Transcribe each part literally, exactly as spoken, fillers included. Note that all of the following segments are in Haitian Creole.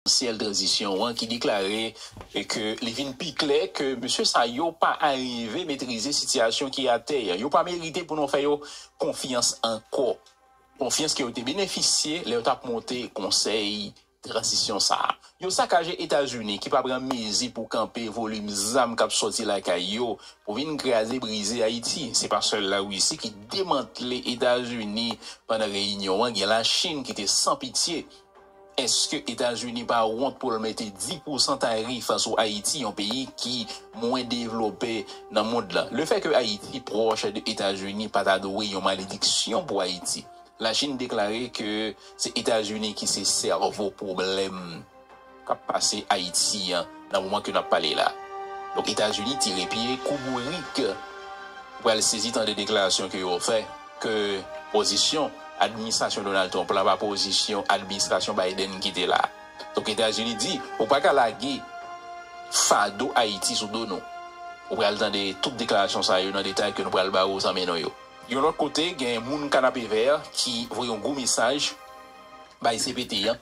prezidansyèl tranzisyon an ki deklare ke li vin pi klè ke mesye sa yo pa arive metrize sitiyasyon ki atè a. Yo pa merite pou nou fè yo konfyans ankò. Konfyans ke yo te benefisye lè yo t ap monte konsèy tranzisyon sa a. Yo sakaje Etazini ki pa pran mezi pou kanpe volim zam k ap sòti lakay yo pou vin kraze brize Ayiti. Se pa sèl Larisi ki demantle Etazini pandan reyinyon an, gen Lachin ki te san pitye. Èske Etazini pa wont pou l mete dis pousan tarif sou Ayiti, yon peyi ki mwen devlope nan mond lan? Lefètke Ayiti pwòch de Etazini pa ta dwe yon malediksyon pou Ayiti. Lachin deklare ke se Etazini ki se sèvo pwoblèm k ap pase Ayiti an nan moman ke n ap pale la. Donk, Etazini tire pye kou bourik. Ou pral sezi tande deklarasyon ke yo fè, ke pozisyon administrasyon Donald Trump la pa pozisyon administrasyon Biden ki te la. Donk, Etazini di, ou pa ka lage fado Ayiti sou do nou. Ou pral tande tout deklarasyon sa yo nan detay ke nou pral ba ou, zanmi nou yo. Yon lòt kote, gen moun Kanapevè ki voye yon gwo mesaj bay C P T an,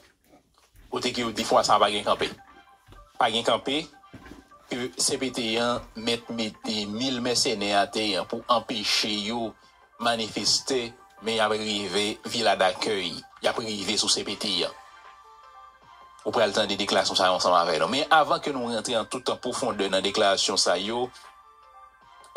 kote ke yo di fwa sa a pa gen kanpe. Pa gen kanpe, ke C P T an mèt mete mil mèsenè atè an pou anpeche yo manifeste, men y ap rive Vila Dakèy, y ap rive sou C P T an. Ou pral tande deklarasyon sa yo ansanm avè nou. Men avan ke nou rantre an tout an pwofondè nan deklarasyon sa yo,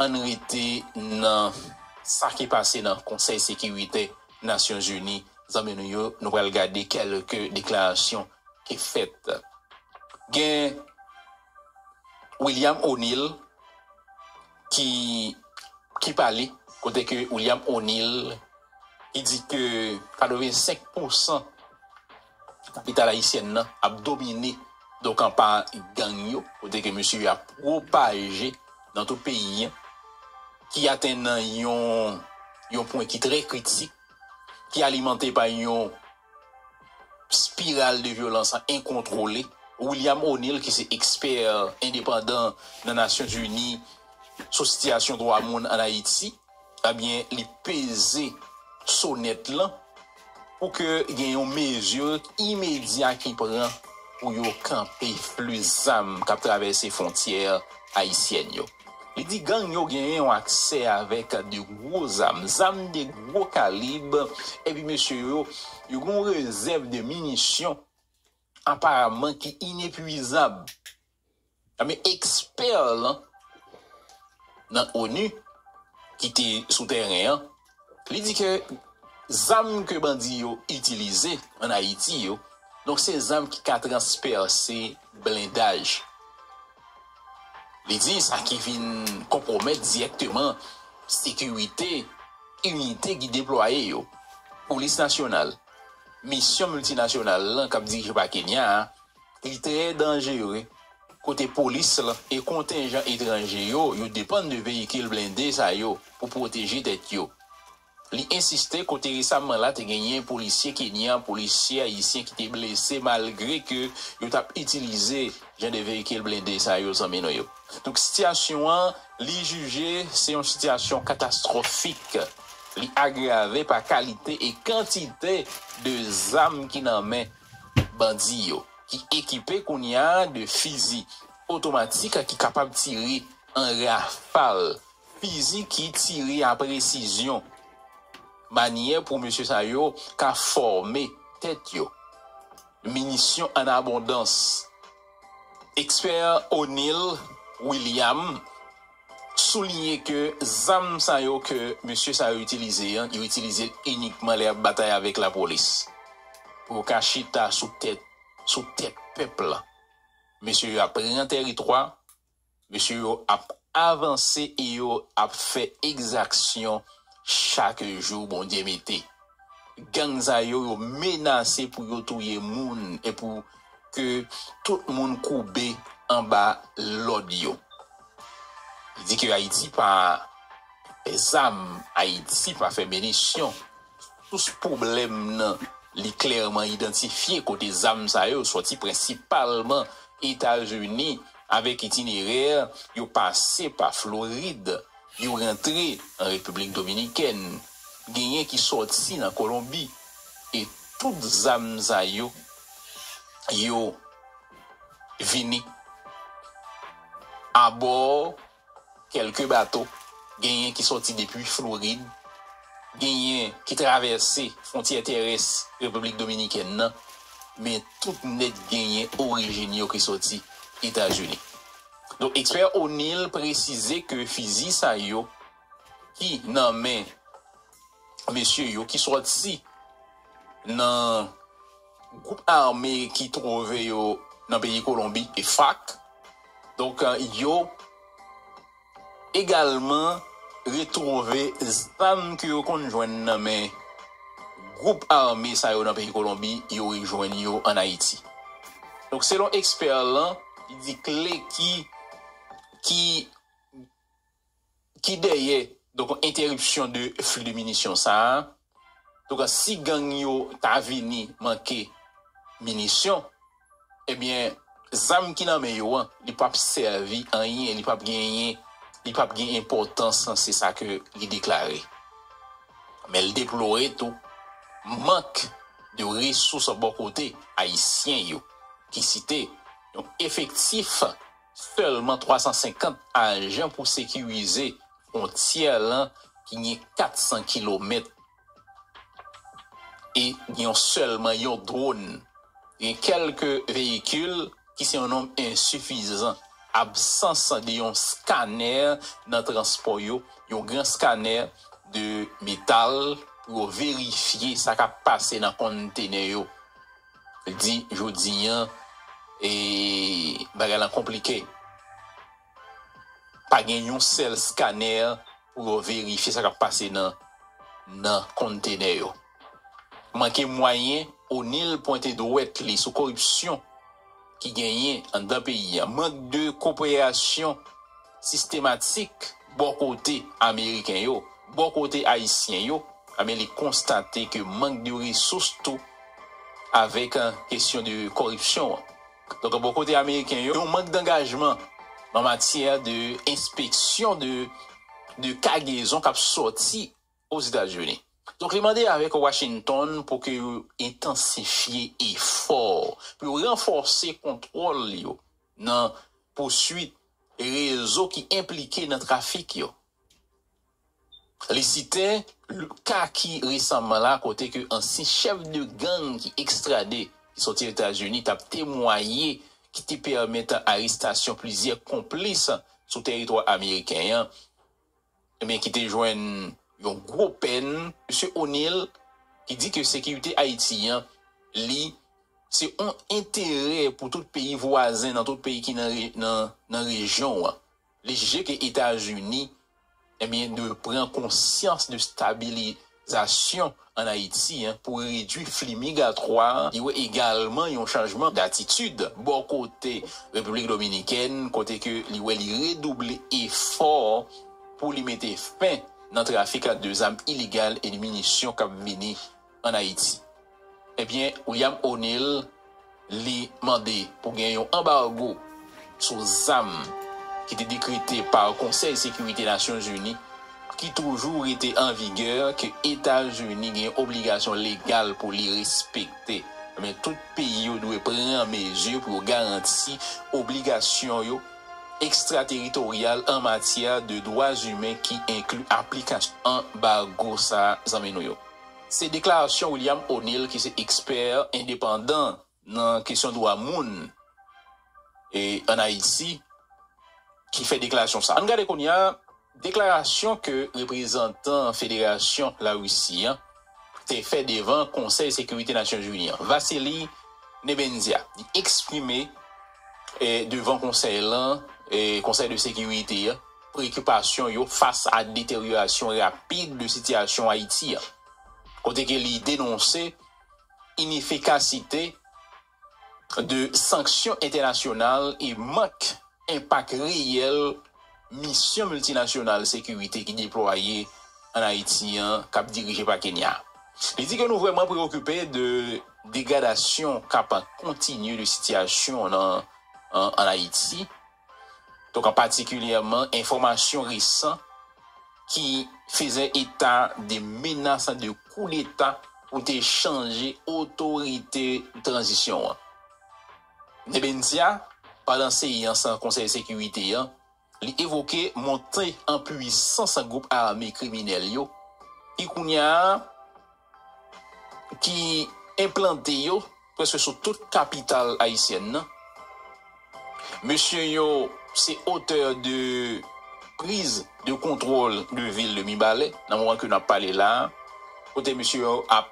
ann rete nan sa ki pase nan Konsèy Sekirite Nasyonzini. Zanmi nou yo, nou pral gade kèlke deklarasyon ki fèt. Gen William O'Neill ki, ki pale, kote ke William O'Neill, li di ke katrevensenk pousan kapital ayisyèn nan ap domine, donk, anpa gang yo, kote ke mesye yo ap pwopaje nan tout peyi an, ki atenn nan yon, yon pwen ki trè kritik, ki alimante pa yon spiral de vyolans enkontwole. William O'Neill, ki se ekspè endepandan nan Nasyonzini sou sitiyasyon dwa moun ann Ayiti, ebyen, li peze sonèt lan pou ke gen yon mezi imedya ki pran pou yo kanpe fli zam k ap travèse fwontyè ayisyèn yo. Li di gang yo genyen yon aksè avèk de gwo zam, zam de gwo kalib, epi mesye yo, yo gen yon rezèv de minisyon aparaman ki inepwizab. Men ekspè lan nan onu ki te sou tèren an, li di ke zam ke bandi yo itilize ann Ayiti yo, donk se zam ki ka transpèse blendaj. Li di sa ki vin konpwomèt dirèkteman sekirite inite ki deplwaye yo, polis nasyonal, misyon miltinasyonal lan k ap dirije pa Kenya a, li trè danjere, kote polis lan e kontenjan etranje yo, yo depann de veyikil blende sa yo pou pwoteje tèt yo. Li ensiste kote resamman la te genyen polisye kenyan, polisye ayisyen ki te blese malgre ke yo t ap itilize jan de veyikil blende sa yo, zanmi nou yo. Donk, sitiyasyon an, li jije se yon sitiyasyon katastwofik. Li agrave pa kalite e kantite de zam ki nan men bandi yo, ki ekipe kounye a de fizi otomatik ki kapab tire an rafal, fizi ki tire a presizyon, manyè pou mesye sa yo ka fòme tèt yo, minisyon an abondans. Ekspè O'Neill William souliye ke zam sa yo ke mesye sa yo itilize an, yo itilize l inikman lè y ap batay avèk lapolis. Pou yo ka chita sou tèt, sou tèt pèp la. Mesye yo ap pran tèritwa, mesye yo ap avanse e yo ap fè egzaksyon chak jou Bondye mete. Gang sa yo, yo menase pou yo touye moun e pou ke tout moun koube anba lòd yo. Li di ke Ayiti pa fè zam, Ayiti pa fè minisyon. Sous pwoblèm nan, li klèman idantifye kote zam sa yo sòti, prensipalman Etazini, avèk itinerè yo pase pa Florid, yo rantre an Repiblik Dominikèn, genyen ki sòti nan Kolonbi, e tout zam sa yo, yo vini abò kèlke bato, genyen ki sòti depi Florid, genyen ki travèse fwontyè terès Repiblik Dominikèn nan, men tout nèt genyen orijin yo ki sòti Etazini. Donk, ekspè O'Neill presize ke fizi sa yo ki nan men mesye yo ki sòti nan gwoup ame ki twouve yo nan peyi Kolonbi, FARC. Donk, yo egalman retwouve zam ke yo konn jwenn nan men gwoup ame sa yo nan peyi Kolonbi, yo rejwenn yo ann Ayiti. Donk, selon ekspè lan, li di kle ki, ki, ki dèyè, donk, entèripsyon de fli de minisyon sa a. Donk, si gang yo ta vini manke minisyon, ebyen, zam ki nan men yo an, li p ap sèvi anyen, li p ap genyen, li p ap gen enpòtans, se sa ke li deklare. Men l deplore tou mank de resous bò kote ayisyen yo, ki site yon efektif sèlman twa san senkant ajan pou sekirize fwontyè lan ki gen kat san kilomèt e gen sèlman yon dwòn. Gen kèlke veyikil ki se yon nonb ensifizan. Absans de yon skanè nan transpò yo, yon gran skanè de metal pou yo verifye sa k ap pase nan konntenè yo. Di jodi an, e, bagay lan konplike. Pa gen yon sèl skanè pou yo verifye sa k ap pase nan, nan konntenè yo. Manke mwayen, O'Neill pwente dwèt li sou koripsyon ki genyen anndan peyi a. Mank de koperasyon sistematik bò kote ameriken yo, bò kote ayisyen yo, ebyen, li konstate ke mank de resous tou avèk, eh, kesyon de koripsyon an. Donk, bò kote ameriken yo, yon mank dangajman an matyè de enspeksyon de, de kagezon k ap sòti Ozetazini. Donk, li mande avèk Washington pou ke yo entansifye efò, pou yo ranfòse kontwòl yo nan pouswit rezo ki enplike nan trafik yo. Li site l-, ka ki resaman la, kote ke ansyen chèf de gang ki ekstrade, ki sòti Etazini, t ap temwaye, ki te pèmèt arestasyon plizyè konplis sou tèritwa ameriken an, ebyen, ki te jwenn yon gwo pèn. Mesye O'Neill, ki di ke sekirite Ayiti an, li, se yon enterè pou tout peyi vwazen, nan tout peyi ki nan re-, nan, nan rejyon an. Li jije ke Etazini, ebyen, dwe pran konsyans de stabilizasyon ann Ayiti, en, pou redui fli migratwa. Li wè egalman yon chanjman datitid bò kote Repiblik Dominikèn, kote ke li wè li redouble efò pou li mete fen nan trafik de zam ilegal e de minisyon k ap vini ann Ayiti. Ebyen, William O'Neill, li mande pou gen yon anbago sou zam ki te dekrete pa Konsèy Sekirite Nasyonzini, ki toujou rete an vigè, ke Etazini gen obligasyon legal pou li respekte. Men tout peyi yo dwe pran mezi pou yo garanti obligasyon yo ekstrateritoryal an matyè de dwa imen ki enkli aplikasyon anbago sa a, zanmi nou yo. Se deklarasyon William O'Neill, ki se ekspè endepandan nan kesyon dwa moun, e, ann Ayiti, ki fè deklarasyon sa a. Ann gade kounye a deklarasyon ke reprezantan Federasyon Larisi an te fè devan Konsèy Sekirite Nasyonzini an. Vasily Nebenzia, li eksprime, e, devan konsèy lan, e, Konsèy de Sekirite an, preokipasyon yo fas a deteryorasyon rapid de sitiyasyon Ayiti an, kote ke li denonse inefikasite de sanksyon entènasyonal e mank enpak reyèl misyon miltinasyonal sekirite ki deplwaye ann Ayiti an, k ap dirije pa Kenya. Li di ke nou vrèman preokipe de degradasyon k ap kontinye de sitiyasyon nan, an, ann Ayiti. Donk, an patikilyèman, enfòmasyon resan ki fezè eta de menas de koudeta pou te chanje otorite tranzisyon an. Nebenzia, pandan seyans Konsèy Sekirite an, li evoke monte an pwisans gwoup ame kriminèl yo, ki kounye a, ki enplante yo prèske sou tout kapital ayisyèn nan. Mesye yo se otè de priz de kontwòl de vil de Mibalè, nan moman ke n ap pale la a, kote mesye yo ap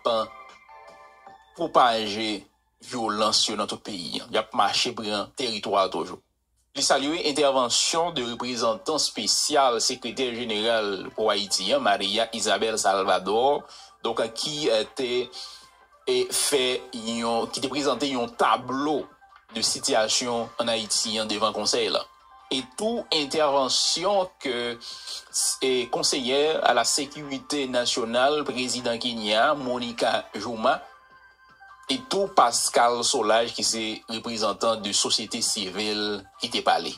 pwopaje vyolans yo nan tout peyi an. Y ap mache pran teritwa toujou. Li salye entèvansyon de reprezantan espesyal sekretè jeneral pou Ayiti an, Maria Isabel Salvador, donk, ki, eh, te, eh, fè yon, ki te prezante yon tablo de sitiyasyon ann Ayiti an devan konsèy la. E tou entèvansyon ke, eh, konseyè a la sekirite nasyonal, prezidan Kenya, Monica Juma, e tou Pascal Solage, ki se reprezantan de sosyete sivil, ki te pale.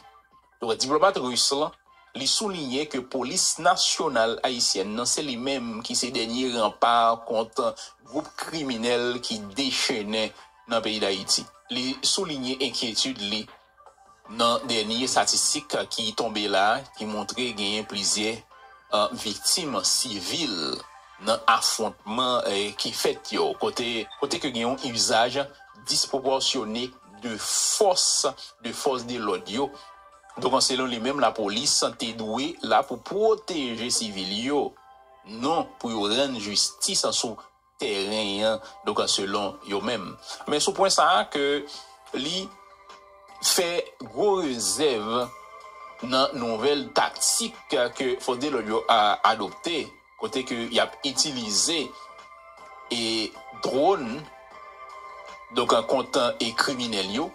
Donk, diplomat ris lan, li souliyen ke polis nasyonal ayisyèn nan se li menm ki se dènye ranpa kont gwoup kriminèl ki dechennen nan peyi Dayiti. Li souliyen enkyetid li nan dènye estatistik ki tonbe la, ki montre genyen plizyè, eh, viktim sivil nan afwontman, eh, ki fèt yo, kote, kote ke gen yon izaj dispwopòsyone de fòs, de fòs de lòd yo. Donk, selon li menm, lapolis te dwe la pou pwoteje sivil yo, non pou yo rann jistis sou teren an, donk, selon yo menm. Men sou pwen sa a ke li fè gwo rezèv nan nouvèl taktik ke fòs de lòd yo a adopte, kote ke y ap itilize e dwòn, donk, kont e kriminèl yo.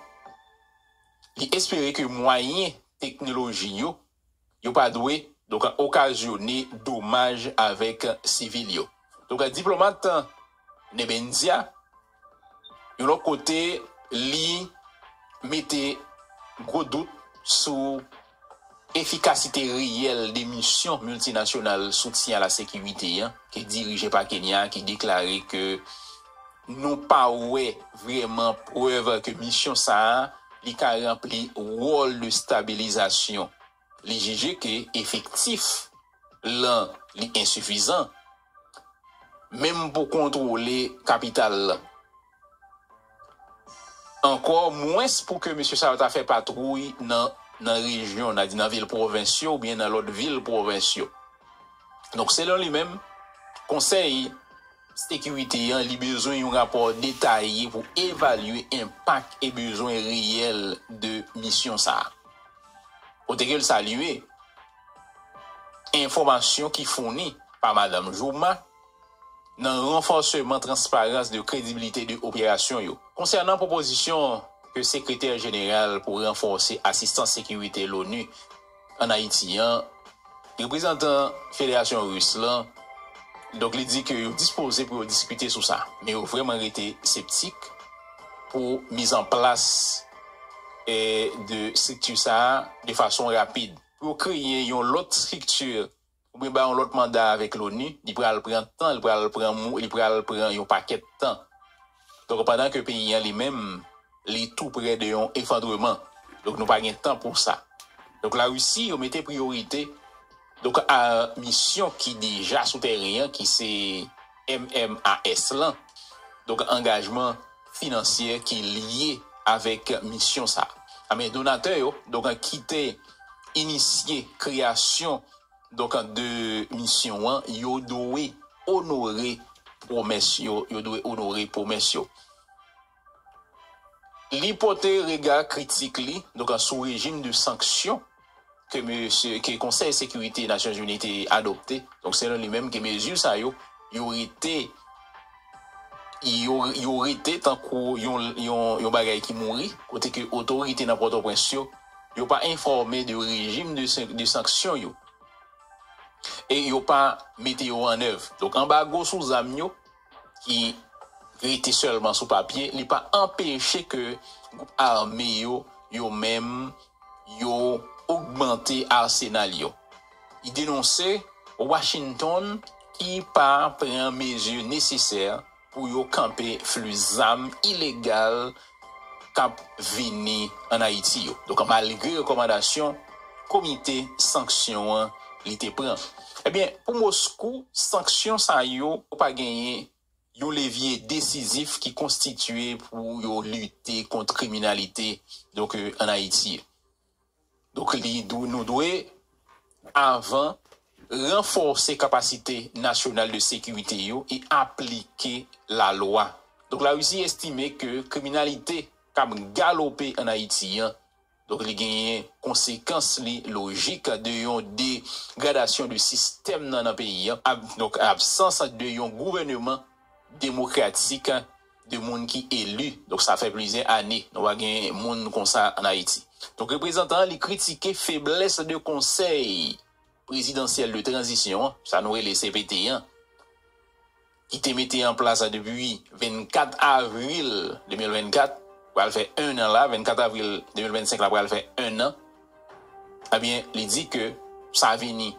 Li espere ke mwayen teknoloji yo, yo pa dwe, donk, okazyone domaj avèk sivil yo. Donk, diplomat Nebenzia, yon lòt kote, li mete gwo dout sou efikasite reyèl de misyon miltinasyonal soutyen a la sekirite an, ki dirije pa Kenya, ki deklare ke nou pa wè vrèman prèv ke misyon sa a, li ka ranpli wòl de stabilizasyon. Li jije ke efektif lan li ensifizan, menm pou kontwole kapital lan. Ankò mwens pou ke mesye sa yo ta fè patwouy nan, nan rejyon, n a di nan vil pwovens yo oubyen nan lòt vil pwovens yo. Donk, selon li menm, Konsèy Sekirite an, li bezwen yon rapò detaye pou evalye enpak e bezwen reyèl de misyon sa a. Kote ke l salye enfòmasyon ki founi pa Madanm Jouma nan ranfòseman transparans de kredibilite de operasyon yo. Konsènan pwopozisyon ke Sekretè Jeneral pou ranfòse asistans sekirite l'ONU ann Ayiti an, reprezantan Federasyon Ris lan, donk, li di ke yo dispoze pou yo diskite sou sa, men yo vrèman rete septik pou mizanplas, eh, de estrikti sa a de fason rapid. Pou yo kreye yon lòt estrikti oubyen bay yon lòt manda avèk l'ONU, li pral pran tan, li pral pran mou, li pral pran yon pakèt tan. Donk, pandan ke peyi an li menm, li tou prè de yon efandreman. Donk, nou pa gen tan pou sa. Donk, Larisi, yo mete priyorite, donk, a misyon ki deja sou tèren an, ki se M M A S lan. Donk, angajman finansyè ki lye avèk misyon sa. A, men donatè yo, donk, ki te inisye kreyasyon, donk, de misyon an, yo dwe onore pwomès yo, yo dwe onore pwomès yo. Li pote rega kritik li, donk, sou rejim de sanksyon ke mesye, ke Konsèy Sekirite Nasyonzini te adopte. Donk, selon li menm, ke mezi sa yo, yo rete, yo, yo rete tankou yon, yon, yon bagay ki mouri, kote ke otorite nan Pòtoprens yo, yo pa enfòme de rejim de san-, de sanksyon yo. E yo pa mete yo an èv. Donk, anbago sou zam yo, ki rete sèlman sou papye, li pa anpeche ke gwoup ame yo, yo menm, yo ogmante asenal yo. Li denonse Washington ki pa pran mezi nesesè pou yo kanpe fli zam ilegal k ap vini ann Ayiti yo. Donk, malgre rekòmandasyon komite sanksyon an li te pran. Ebyen, pou Moskou, sanksyon sa yo pa genyen yon levye desizif ki konstitye pou yo lite kont kriminalite, donk, ann Ayiti. Donk, li, nou dwe, avan, ranfòse kapasite nasyonal de sekirite yo e aplike lalwa. Donk, Larisi estime ke kriminalite k ap galope ann Ayiti an, donk, li genyen konsekans li lojik de yon degradasyon de sistèm nan nan peyi an, ab- donk, absans de yon gouvèneman demokratik de moun ki eli. Donk, sa fè plizyè ane nou pa gen moun konsa ann Ayiti. Donk, reprezantan an, li kritike feblès de konsèy prezidansyèl de tranzisyon an, sa nou rele C P T an, ki te mete an plas depi vennkat avril de mil vennkat, pral fè en an la, vennkat avril de mil vennsenk la pral fè en an. Ebyen, li di ke sa vini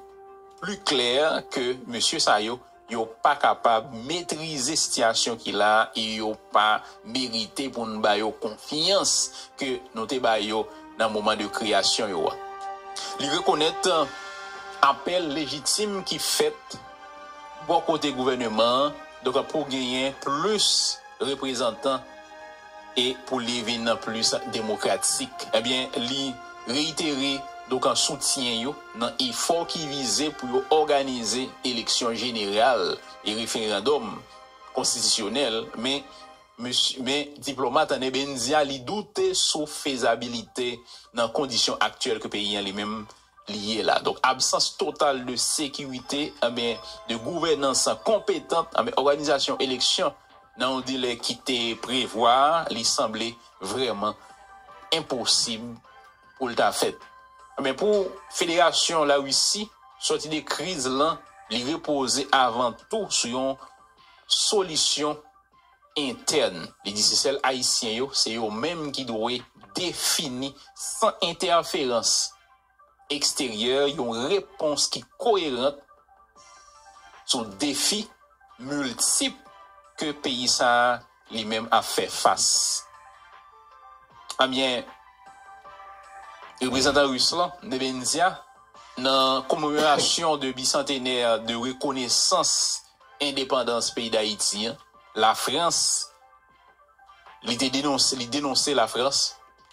pli klè ke mesye sa yo, yo pa kapab metrize sitiyasyon ki la a e yo pa merite pou n ba yo konfyans ke nou te ba yo nan moman de kreyasyon yo a. Li rekonèt apèl lejitim ki fèt bò kote gouvèneman an, donk, pou genyen plis reprezantan e pou li vin plis demokratik. Ebyen, li reyitere, donk, soutyen yo nan efò ki vize pou yo òganize eleksyon jeneral e referandòm konstitisyonèl, men, mesye, men diplomat Nebenzia, li doute sou fezabilite nan kondisyon aktyèl ke peyi an li menm li ye la. Donk, absans total de sekirite, ebyen, de gouvènans konpetan, ebyen, òganizasyon eleksyon nan yon delè ki te prevwa, li sanble vrèman enposib pou l ta fèt. Ebyen, pou Federasyon Larisi, sòti de kriz lan, li repoze avan tou sou yon solisyon entèn. Li di se sèl Ayisyen yo, se yo menm ki dwe defini san entèferans eksteryè yon repons ki koeran sou defi miltip ke peyi sa a li menm ap fè fas. Ebyen, reprezantan ris lan, Nebenzia, nan komemorasyon de bisantenè de rekonesans endepandans peyi Dayiti an, Lafrans, li te denonse, li denonse Lafrans,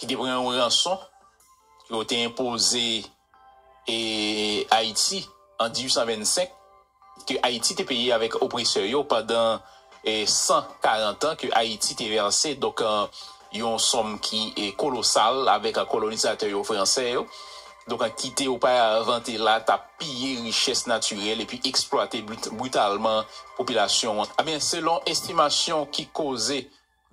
ki te pran yon ranson ke yo te enpoze e Ayiti an dizuit san vennsenk, ke Ayiti te peye avèk opresè yo pandan e san karant an, ke Ayiti te vèse, donk, e, yon sòm ki e kolosal avèk kolonizatè yo fransè yo, donk, ki te oparavan te la t ap piye richès natirèl epi eksplwate brit- britalman popilasyon an. Ebyen, selon estimasyon ki koze,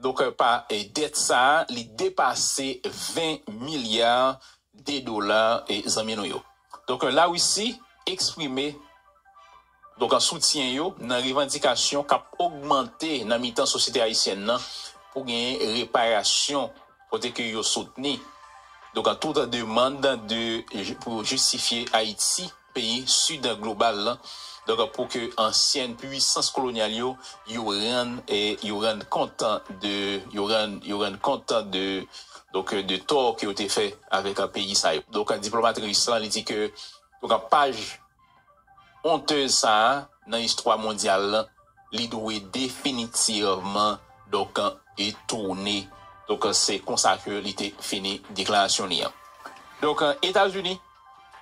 donk, pa e dèt sa a, li depase ven milya de dola, e zanmi nou yo. Donk, Larisi eksprime, donk, soutyen yo nan revandikasyon k ap ogmante nan mitan sosyete ayisyèn nan pou genyen reparasyon kote ke yo soutni, donk, tout demann de, pou jistifye Ayiti, peyi Sid global lan, donk, pou ke ansyen pwisans kolonyal yo, yo rann, e yo rann kont de, yo rann, yo rann kont de, donk, de tò ke yo te fè avèk peyi sa yo. Donk, diplomat ris lan, li di ke, donk, paj ontèz sa a nan istwa mondyal lan, li dwe definitivman, donk, e tounen. Donk, se konsa ke li te fini deklarasyon li an. Donk, Etazini,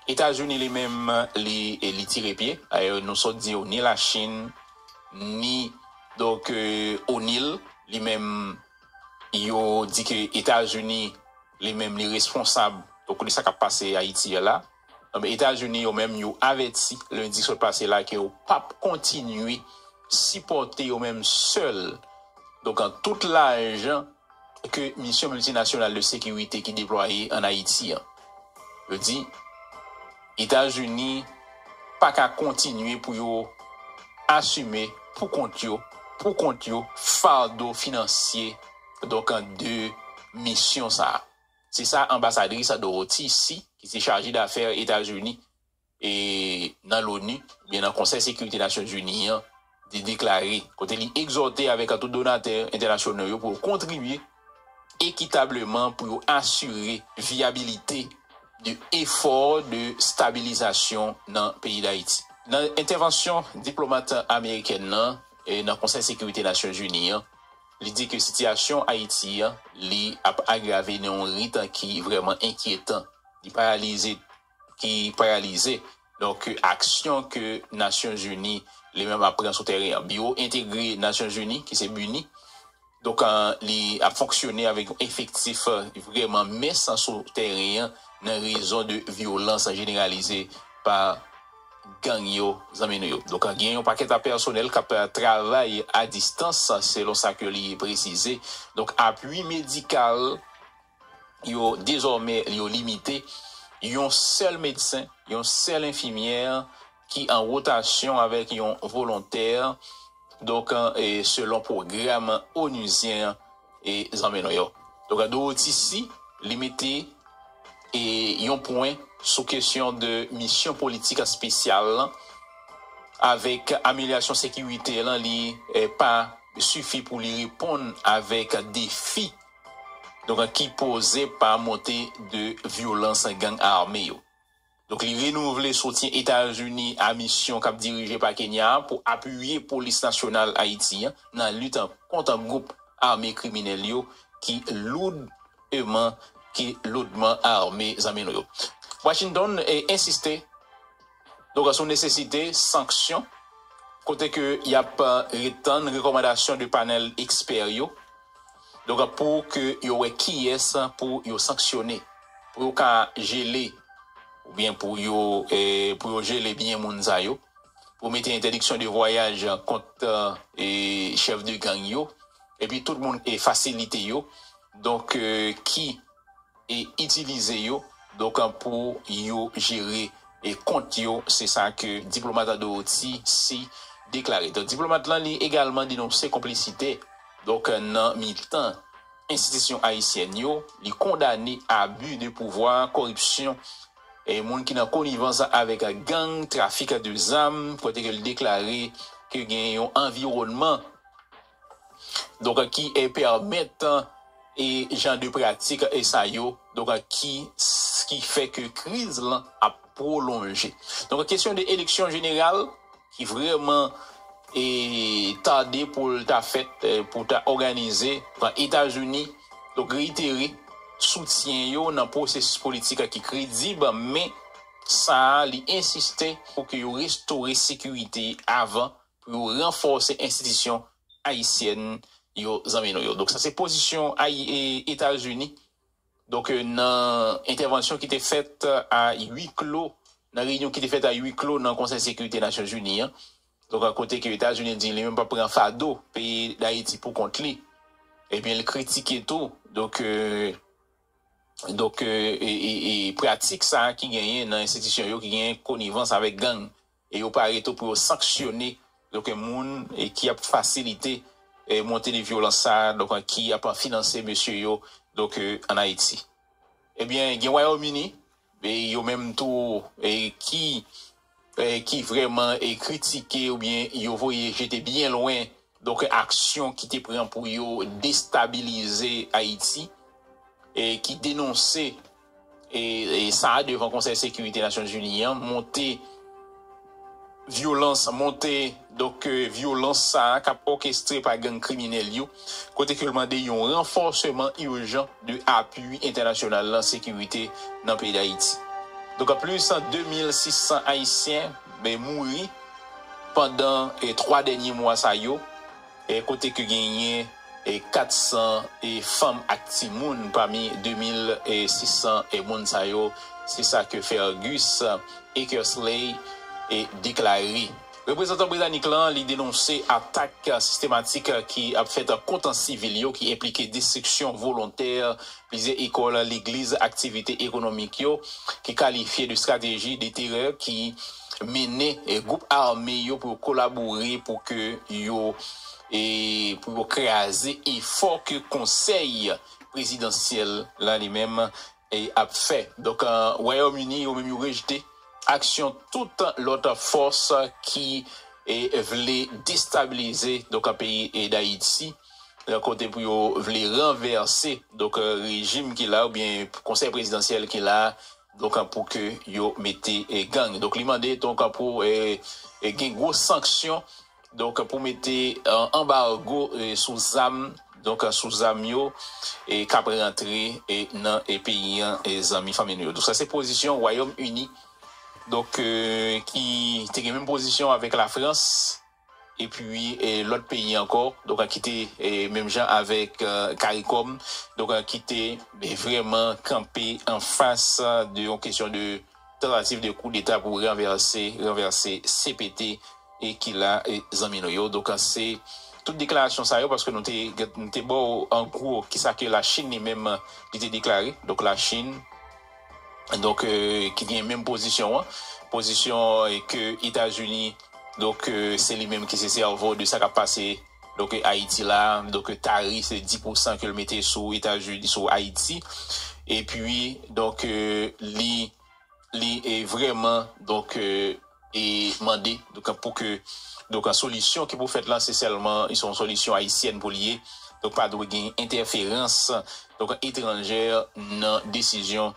Etazini li menm, li, li tire pye. Dayè, nou sot di yo, ni Lachin, ni, donk, e, O'Neill, li menm, yo di ke Etazini, li menm, li responsab, donk, de sa k ap pase Ayiti a la. Donk, Etazini, yo menm, yo avèti, lendi sot pase la, ke yo p ap kontinye sipòte yo menm sèl, donk, tout lajan ke misyon miltinasyonal de sekirite ki deplwaye ann Ayiti an. Yo di, Etazini pa ka kontinye pou yo asime pou kont yo, pou kont yo, fado finansye, donk, de misyon sa a. Se sa anbasadris Dorothy Sy, ki se chaje dafè Etazini, e nan l'ONU, oubyen nan Konsèy Sekirite Nasyonzini an, te deklare, kote li egzòte avèk tout donatè entènasyonal yo pou yo kontribye ekitableman pou yo asire vyabilite de efò de stabilizasyon nan peyi Dayiti. Nan entèvansyon diplomat amerikèn nan e nan Konsèy Sekirite Nasyonzini an, li di ke sitiyasyon Ayiti an, li ap agrave nan yon rit ki vrèman enkyetan. Li paralize, ki paralize donk aksyon ke Nasyonzini li menm ap pran sou teren an. Biwo entegre Nasyonzini, ki se bini, donk, li ap fonksyone avèk yon efektif vrèman mens sou teren an nan rezon de vyolans jeneralize pa gang yo, zanmi nou yo. Donk, gen yon pakèt a pèsonèl k ap travay a distans, selon sa ke li presize. Donk, apui medikal yo dezòmè yo limite. Yon sèl medsen, yon sèl enfimyè ki an wotasyon avèk yon volontè, donk, e, selon pwogram onizyen an, e, zanmi nou yo. Donk, Dorothy C, li mete, e, yon pwen sou kesyon de misyon politik espesyal lan, avèk amelyorasyon sekirite lan, li, e, pa sifi pou li reponn avèk defi, donk, ki poze pa monte de vyolans gang ame yo. Donk, li renouvle soutyen Etazini a misyon k ap dirije pa Kenya a pou apiye Polis Nasyonal Ayiti an nan lit kont gwoup ame kriminèl yo ki loudman, ki loudman ame, zanmi nou yo. Washington, e, ensiste, donk, sou nesesite sanksyon, kote ke y ap, e, ret tann rekòmandasyon de panèl ekspè yo, donk, pou ke yo wè kiyès pou yo sanksyone, pou yo ka jele, oubyen pou yo, e, pou yo jele byen moun sa yo, pou mete entèdiksyon de vwayaj kont, e, chèf de gang yo, epi tout moun, e, fasilite yo, donk, e, ki, e, itilize yo, donk, pou yo jere, e, kont yo, se sa ke diplomat Dorothy C deklare. Donk, diplomat lan, li egalman denonse konplisite, donk, nan mitan enstitisyon ayisyèn yo, li kondane abi de pouvwa, koripsyon, e moun ki nan konivans avèk gang, trafik de zam, kote ke li deklare ke gen yon anviwònman, donk, ki, e, pèmèt, e, jan de pratik, e, sa yo, donk, ki, ki fè ke kriz lan ap pwolonje. Donk, kesyon de eleksyon jeneral ki vrèman, e, tade pou l ta fèt, e, pou ta òganize pa Etazini, donk, reitere soutyen yo nan pwosesis politik ki kredib, men sa a, li ensiste pou ke yo restore sekirite avan pou yo ranfòse enstitisyon ayisyèn yo, zanmi nou yo. Donk, sa se pozisyon Ayi-, e, Etazini. Donk, e, nan entèvansyon ki te fèt a wi klo, nan reyinyon ki te fèt a wi klo nan Konsèy Sekirite Nasyonzini an. Donk, kote ke Etazini di li menm p ap pran fado peyi Dayiti pou kont li. Ebyen, li kritike tou. Donk, e, donk, e, e, e, e pratik sa a ki genyen nan enstitisyon yo ki genyen konivans avèk gang. E yo pare tou pou yo sanksyone, donk, moun, e, ki ap fasilite, e, monte de vyolans sa a, donk, ki ap finanse mesye yo, donk, e, ann Ayiti. Ebyen, gen Wayòm Ini, e, yo menm tou, e, ki, e, ki vrèman, e, kritike oubyen yo voye jete byen lwen, donk, aksyon ki te pran pou yo destabilize Ayiti, e, ki denonse, e, e sa a devan Konsèy Sekirite Nasyonzini an, monte vyolans, monte, donk, e, vyolans sa a k ap òkestre pa gang kriminèl yo, kote ke l mande yon ranfòseman ijan de apui entènasyonal lan sekirite nan peyi Dayiti. Donk, plis de mil sis san Ayisyen, ben, mouri pandan, e, twa dènye mwa sa yo, e, kote ke genyen, e, kat san, e, fanm ak timoun pami de mil sis san, e, moun sa yo. Se sa ke Fergus Eckersley, e, deklare. Reprezantan britanik lan, li denonse atak sistematik ki ap fèt kont sivil yo, ki enplike destriksyon volontè plizyè ekòl, legliz, aktivite ekonomik yo, ki kalifye de strateji de terè ki mennen, e, gwoup ame yo pou yo kolabore pou ke yo, e, pou yo kraze efò ke Konsèy Prezidansyèl la li menm, e, ap fè. Donk, e, Wayòm Ini yo menm yo rejte aksyon tout lòt fòs ki, e, vle destabilize, donk, peyi, e, Dayiti. nan kote pou yo vle ranvèse, donk, eh, rejim ki la, oubyen konsèy prezidansyèl ki la, donk, pou ke yo mete, eh, gang. Donk, li mande, donk, pou, eh, eh, gen gwo sanksyon, donk, pou mete, eh, anbago, eh, sou zam, donk, sou zam yo, eh, k ap rantre, eh, nan, eh, peyi an, eh, zanmi, fanmi nou yo. Donk, sa se pozisyon Wayòm Ini, donk, eh, ki te gen menm pozisyon avèk Lafrans, epi, eh, lòt peyi ankò, donk, ki te, eh, menm jan avèk, eh, CARICOM, donk, ki te, eh, vrèman kanpe anfas de yon kesyon de tantativ de koudeta pou ranvèse, ranvèse C P T e ki la, eh, zanmi nou yo. Donk, se tout deklarasyon sa yo, paske nou te, nou te ba w an gwo kisa ke Lachin li menm li te deklare. Donk, Lachin, donk, eh, ki gen menm pozisyon an, pozisyon, eh, ke Etazini, donk, eh, se li menm ki se sèvo de sa k ap pase, donk, eh, Ayiti la, donk, eh, tarif se dis pousan ke l mete sou Etazini, sou Ayiti, epi, donk, eh, li, li, eh, vrèman, donk, eh, e mande, donk, pou ke, donk, solisyon ki pou fèt la, se sèlman, se yon solisyon ayisyèn pou li ye, donk, pa dwe gen entèferans, donk, etranjè nan desizyon